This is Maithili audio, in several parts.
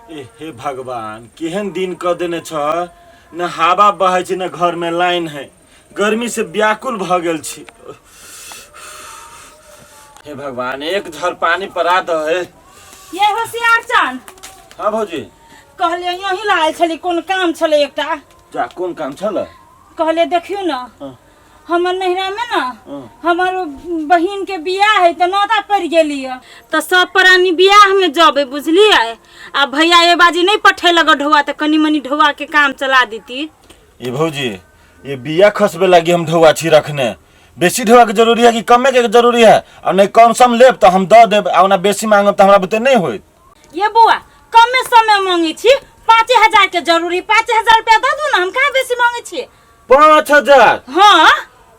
ए हे भगवान, केहन दिन कऽ देने छह। न हवा बहै छै, न घर में लाइन है। गर्मी से व्याकुल भऽ गेल छी। हे भगवान, एक झर पानी पड़ा दह हे। ये होशियार चंद। हाँ भौजी। कहलियै यहीं लायल छली, कोन काम छलै एकटा। जा, कोन काम छल? कहलियै देखियौ ने। हाँ। हमर नैहरा में ना हाँ। हमर बहिन के बियाह है, तऽ नौता पड़ि गेली है, तऽ सब प्राणी बियाह में जबे, बुझलियै? आ भैया ए बाजी नहीं पठेलक ढौआ, तऽ कनी मनी ढौआ के काम चला देती। ये भौजी, ये बिया खसबे लागी हम ढौआ छी रखने। बेसी ढौआ के जरूरी है कि कमे के जरूरी है? आ नहीं कम सम लेब तऽ हम दऽ देब, आ ओना बेसी मांगब तऽ हमरा बुते नहीं होइत। ये बुआ, कमे समय मांगे छी, 5000 के जरूरी, 5000 रुपया दऽ दू ना, हम कहाँ बेसी मांगे छी। 5000? हाँ।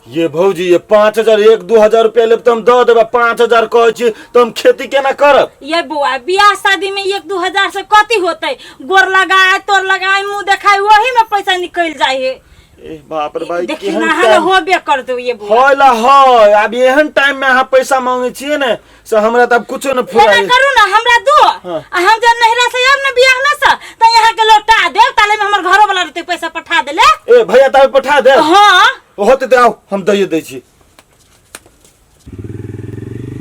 ये भौजी, ये 5000, 1-2 हजार रुपया लेब तऽ हम दऽ देब, 5000 कहै छी तऽ हम खेती केना करब? ये बुआ, बियाह शादी में 1-2 हजार से कथी होते? गोर लगाए, तोर लगाए, मुंह देखाए, वही में पैसा निकल जाए है। ए बाप रे भाई। देखी केहन ना हाल टाइम होबे कर दो ये बुआ। होय ला होय, आब एहन टाइम में अहाँ पैसा मांगे छियै ने, से हमरा तऽ आब कुछो न एना फुराय। करू ना, हमरा दो। हाँ। आ हम जब नैहरा से आयब ना बियाह में से, तऽ यहाँ के लौटा देब। ताले में हमर घरो वाला रहते पैसा पठा देले। ए भैया ताबे पठा दे। हाँ। होते तऽ आउ, हम दैये दै छी।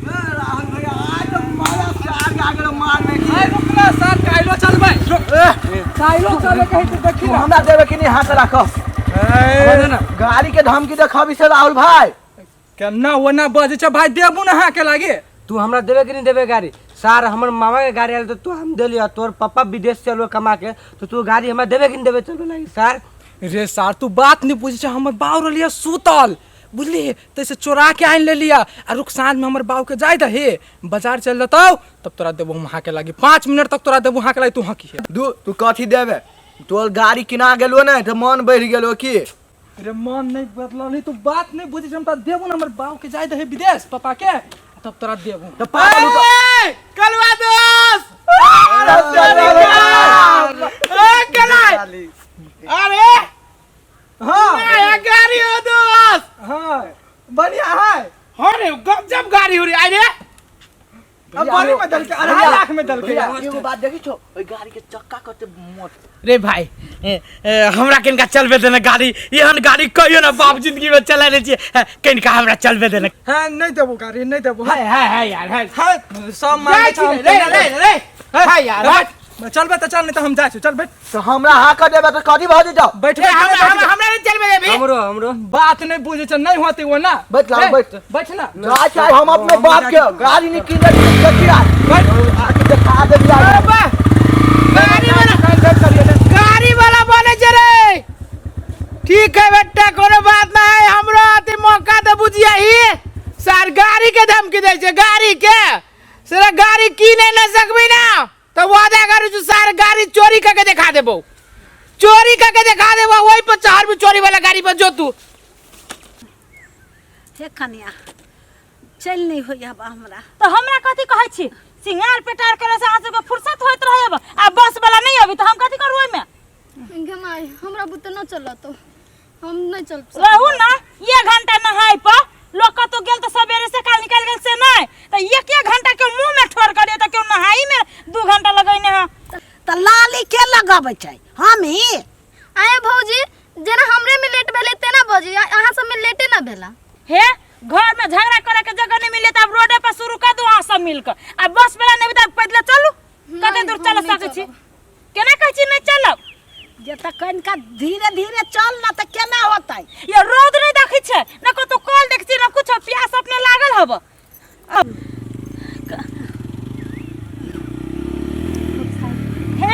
राहुल भैया, आज तो मारा सार आ गेलो मारने की। ए, रुक ना सर, काइलो चलबै, काइलो चले कहीं तो देखी तू ना। हमरा देबे कि नहीं हाथ राख? ए, ना। गाड़ी के धमकी देखबी से राहुल भाई? केना ओना बजै छै भाई? देबू ना अहाँके लागे। तू हमरा देबे कि नहीं देबे गाड़ी सार? हमर मामा के गाड़ी आयल तऽ तू हम देलियो। तोर पापा विदेश से अलो कमा के, तो तू गाड़ी हमरा देबे कि नहीं देबे चलबे लागी सार? रे सार, तू बात नहीं बुझै छै। हमर बाउ रहलियै सुतल, बुझली? तैसे चोरा के आनि लेलियै। आ रुक, साँझ में हमर बाउ के जाय दही, बाजार चल जतौ, तब तोरा देबो हम हाँके लागी। 5 मिनट तक तोरा देबो हाँके लागी, तू हाँकी। दू, तू कथी देबे? तोर गाड़ी किना गेलो ने तऽ मन बढ़ि गेलो की? रे, मन नहीं बदलल है, तू बात नहीं बुझै छै। हम तोरा देबो ना, हमर बाउ के जाय दही विदेश पापा के, तब तोरा देबो। तऽ पागल ए, कलवा दोस्त, ए, कलाई, अरे हाँ, नया गाड़ी हो दोस्त। हाँ, बढ़िया है। हाँ रे, गजब गाड़ी हो रे, आइ रे। अब बड़ी में दल के 2.5 लाख में दल के। भैया, एगो बात देखी छो, ओहि गाड़ी के चक्का कते मोट। रे भाई, ए, ए, हमरा कनिका चलबे देने गाड़ी। एहन गाड़ी कहियो ना बाप जिंदगी में चला छियै। कनिका हमरा चलबे देने। हाँ, नहीं देबो गाड़ी, नहीं देबो। है है है यार, है। हाँ, सब मांगे जाइ छै, हम छी रे रे रे रे, है यार, है। चलबे तऽ चल, नहीं तऽ हम जाइ छी। चल बैठ। तऽ हमरा हाँ कर देबे तऽ कथी भऽ जेतौ? बैठ। रे, हमरा हमरा हमरा नहीं चलबे देबी? हमरो हमरो। बात नहीं बुझे छै, नहीं होते वो ना। बैठ लाओ, ए, बैठ। बैठ ना। जा चाहे हम अपने बाप के गाड़ी नहीं किन दे देखी आज। बैठ। आके देखा दे आज। अरे बा, गाड़ी वाला, गाड़ी वाला बने छै रे। ठीक है बेटा, कोनो बात ना है। हमरो अति मौका दे बुझिया ही सार गाड़ी के धमकी दै छै गाड़ी के। सारा गाड़ी कीने न सकबी ना तो वादा करू छु सार गाड़ी चोरी करके दिखा देबो, चोरी करके दिखा देबो। वही पर चढ़ भी, चोरी वाला गाड़ी पर जो तू। हे कनिया, चलि नहि होइए आब हमरा। तऽ हमरा कथी कहै छी? सिंगार पेटार करे से अहाँ सबके फुर्सत होइत रहै अब, आ बस वाला नहीं अभी तऽ हम कथी करू ओहिमे? गे माय, हमरा बुते न चलत, हम नहीं चल सकब। रहू ना, एक घंटा नहाय पर लोग कतौ गेल तऽ सवेरे से काल निकालि गेल, से नहीं तऽ एक एक घंटा केओ मुंह में ठोर करे तऽ केओ नहाई में 2 घंटा लगैने है। तऽ लाली के लगबै छै, हमही? आए भौजी, जेना हमरे में लेट भेलै तेना भौजी अहाँ सब में लेटे ना भेला। हे, घर में झगड़ा करे के जगह नहीं मिले तऽ अब रोडे पर शुरू कर दू अहाँ सब मिलकर। आ बस वाला नहीं तऽ पैदले चलू। कते दूर हम चल नहि सकै छी? चलब। केना कहै छी नहि चलब? जे तऽ कनिका धीरे धीरे चल ना तऽ केना होतै? ये रौद नहीं देखै छै ना, कतौ कल देखै छी ना कुछो, प्यास अपने लागल हब। हे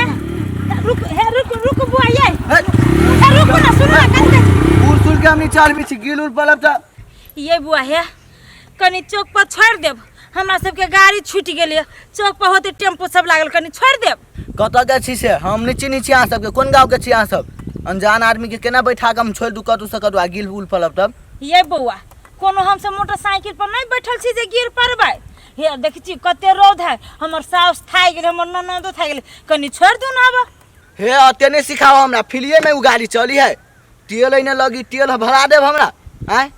रुक, हे रुक रुक बुआ, ये हे रुक ना, सुन ना कनी। उड़ सुड़ के हम नहीं चढ़बी छी, गिल उड़ पलब तऽ। ये बुआ, हे कनी चौक पर छोड़ि देब, हमरा सबके गाड़ी छूटि गेल। चौक पर होते टेम्पू सब लागल, कनी छोड़ि देब। कतऽ के छी से हम नहि चिन्है छी अहाँ सबके। कोन गाँव के छी अहाँ सब? अनजान आदमी के केना बैठा के हम छोड़ि दू कतौ से कतौ, आ गिल उल पलब तब? ये बौआ, कोनो हमसब मोटरसाइकिल पर नहीं बैठल छी जे गिर पड़बै। हे देखै छी कते रौद है, हमर साउस थाकि गेल, हमर ननदो थाकि गेल, कनी छोड़ि दू ना आब। हे, अते नहि सिखाओ हमरा। फ्रीए में उ गाड़ी चली है? तेल एने लगी, तेल भरा देब हमरा आँय?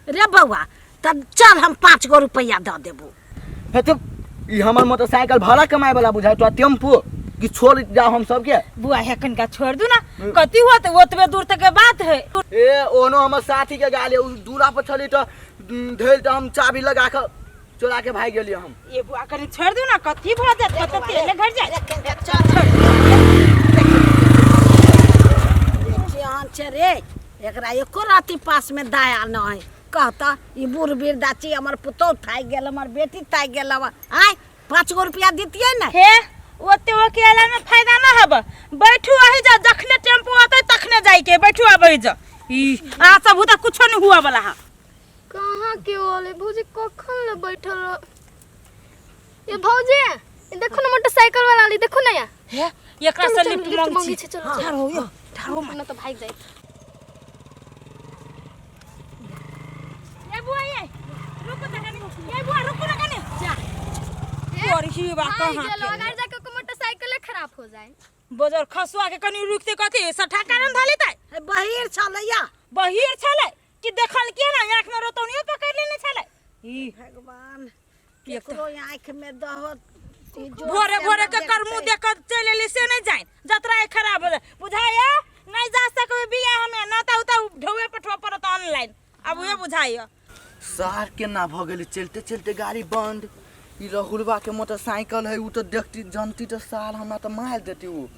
रे बौआ, तब चल, हम 5 गो रुपैआ दऽ देबो। हे तो ई हमर मोटरसाइकिल भाड़ा कमाए वाला बुझाय तो टेम्पू। कि छोड़ जाओ हम सबके। बुआ हे कनिका छोड़ दू ना, कथी हुआ तो ओतबे दूर तक के बात है। ए ओनो हमर साथी के गाली उ दूरा पर छली तो धैल तो हम चाबी लगा के चोरा के भाग गेलियै हम। ये बुआ कनी छोड़ दू ना, कथी भऽ जात, कत तेले घट जात। केहन छै रे, एकरा एको राति पास में दया न है। कहता ई बूढ़ वृद्धा छी, हमर पुतोह थाकि गेल, हमर बेटी थाकि गेल, हमर आय 5 गो रुपया दितियै ने। हे ओते अकेला में फायदा ना हब, बैठू आही जा, जखने टेम्पू आते तखने जाय के, बैठू आबै जा। ई आ सब हुता कुछो नहीं हुआ वाला हा। कहाँ के ओले भौजी कखन ले बैठल रह। ये भौजी ये देखो ना मोटरसाइकिल वाला आली, देखो ना या। हे एकरा से चलो, लिफ्ट लिफ्ट मांग मांगी छी। छी, चलो, चलो। ठाढ़ हो यो, ठाढ़ हो। ना तो भाग जाए। ए बुआ ये रुको त कनी, ए बुआ रुको ना कनी। जा और ही बा भाग कहाँ गेलो, के? अगर जाके को मोटरसाइकिल खराब हो जाए। बजर खसुआ के कनी रुकते कथी सठा कारण धले तै। हे बहिर छलैया। बहिर छलै कि देखल के ना आँख में रोतौनियो पकड़ लेने छलै। ई भगवान केकरो आँख में दहो। भोरे भोरे के करमू देख के चलि एली से नहीं जाए, जतरा खराब हो जाए बुझाइए नहीं जा सकबे बियाह में न त उता ढौए पठवा पड़त ऑनलाइन। अब उहे बुझाइए सार के ना भ गेलै, चलते चलते गाड़ी बंद। ई राहुलबा के मोटरसाइकिल है, उ तो देखती जानती तो साल हमरा तो मार देती। उ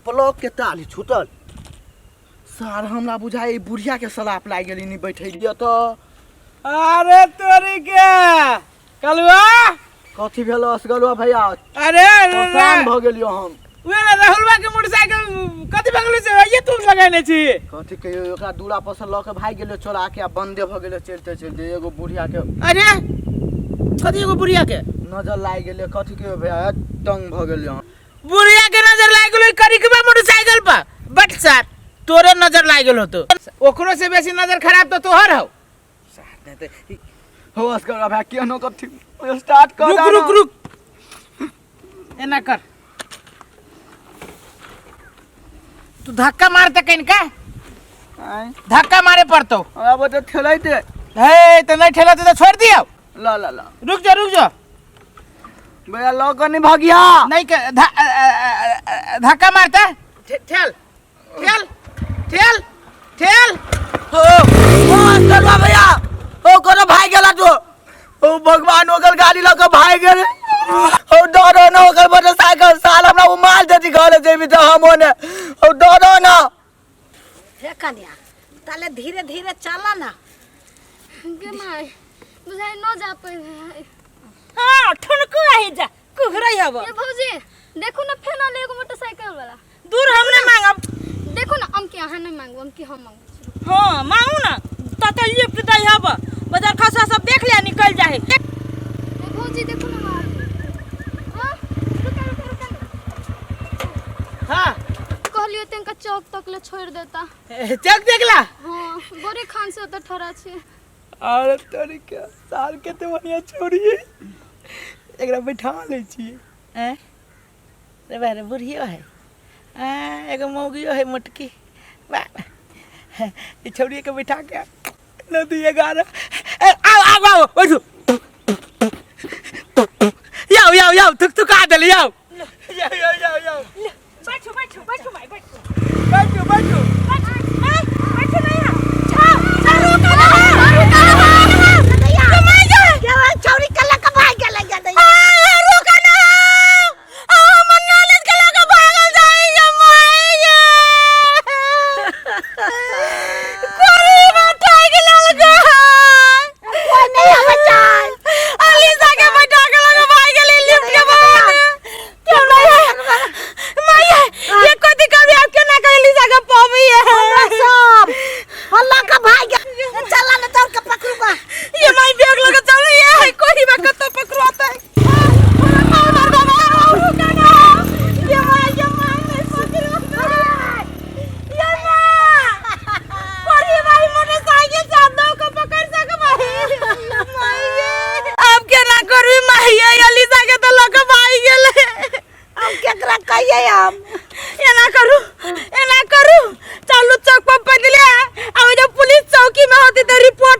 ब्लॉक के ताली छूटल सार हमरा बुझाइ ई बुढ़िया के सलाप लागि गेल नहीं बैठेलियै तो। अरे तोरी के कलुआ कथी भेल असगरुआ भैया? अरे परेशान भ गेलियो हम। उहे ना राहुलबा के मोटरसाइकिल कथी भगलो से ये तू लगैने छी? कथी कहियो, ओकरा दूरा पर से लऽ के भागि गेलै चोरा के आ बंदे भ गेलै चलते चलते। एगो बुढ़िया के अरे कथी एगो बुढ़िया के नजर लागि गेलै, कथी कहियो भैया तंग भ गेलियो हम। बुढ़िया के नजर लागि गेलै करिकबा मोटरसाइकिल पर। बट सर तोरे नजर लागि गेल होतो, ओकरो से बेसी नजर खराब तो तोहर हौ। हो असगर भैया केहनो कथी स्टार्ट कर। रुक रुक रुक एना कर, तू धक्का मारते कनिका, धक्का मारे पड़तो। अब तो ठेलैते हे तो नहीं ठेलते तो छोड़ दियो। ला ला ला रुक जा रुक जा भैया, लऽ कऽ नहीं भागिया नहीं धक्का मारता। ठेल ठेल ठेल ठेल। हो असगरुआ भैया, हो कोनो भाग गेला तू। ओ भगवान ओकर गाड़ी लऽ कऽ भागि गेलै। ओ डरो न ओकर मोटरसाइकिल साल हमरा ओ मार देती घर जेबी तऽ हम ओने। ओ डरो न। हे कन्या ताले धीरे धीरे चला ना। गे माय बुझाइ न जा पेबै। हां ठुनकू आही जा कुहरै हब। ये भौजी देखो ना फेन आले एगो मोटरसाइकिल वाला। दूर हम नहीं मांगब। देखो ना हम के अहाँ नहीं मांगब, हम के हम मांगब। हां मांगू ना तते लिफ्ट दै हब, बजार खसुआ सब देख लिया निकल जाहे। ए भौजी देखो ना मार। हां रुका रुका रुका। हां कहलियो तनका चौक तक ले छोड़ देता। चौक देखला? हां बोरे खान से ओतऽ ठड़ा छै। अरे तोरी के साल के ते बढ़िया छोड़िए एकरा बैठा लै छियै। हैं रे बारे बुढ़ियो है, एगो मौगियो है मोटकी। वाह ई छौड़िए के बैठा के नदी 11। आओ आओ आओ बैठू, याओ याओ याओ थुक थुका देली। याओ याओ याओ याओ याओ बैठू बैठू बैठू भाई बैठू बैठू बैठू बैठू नहीं छा छा रुका ना छौरी के लऽ कऽ भागि गेलै गे दैया। रुका ना आ हमर नॉलेज के लगा भागल जाएगा माय कोरी बैठा के लगा कोई नहीं आबै छै। अलीसा के बैठा के लगा भाग गेलै लिफ्ट के बहाने। क्यों नहीं माय ये कथी कभी आप केना के अलीसा के पबी है? हमरा सब हल्ला के भागि गेल। चला ना तोर के पकड़ू का। ये my bag लगा चलो ये है कोई बा कत्तो पकड़वाता है। ये माय ये माय नहीं पकड़ो ये माँ कोरी भाई मोटरसाइकिल से आप दो को पकड़ सक भाई। माय अब के ना करबी माय ये अलीसा के तो लग भाई गेले। हम केकरा कहियै हम? एना करू एना करू, चलू चौक पर पैदले आ जब पुलिस चौकी में होती तो रिपोर्ट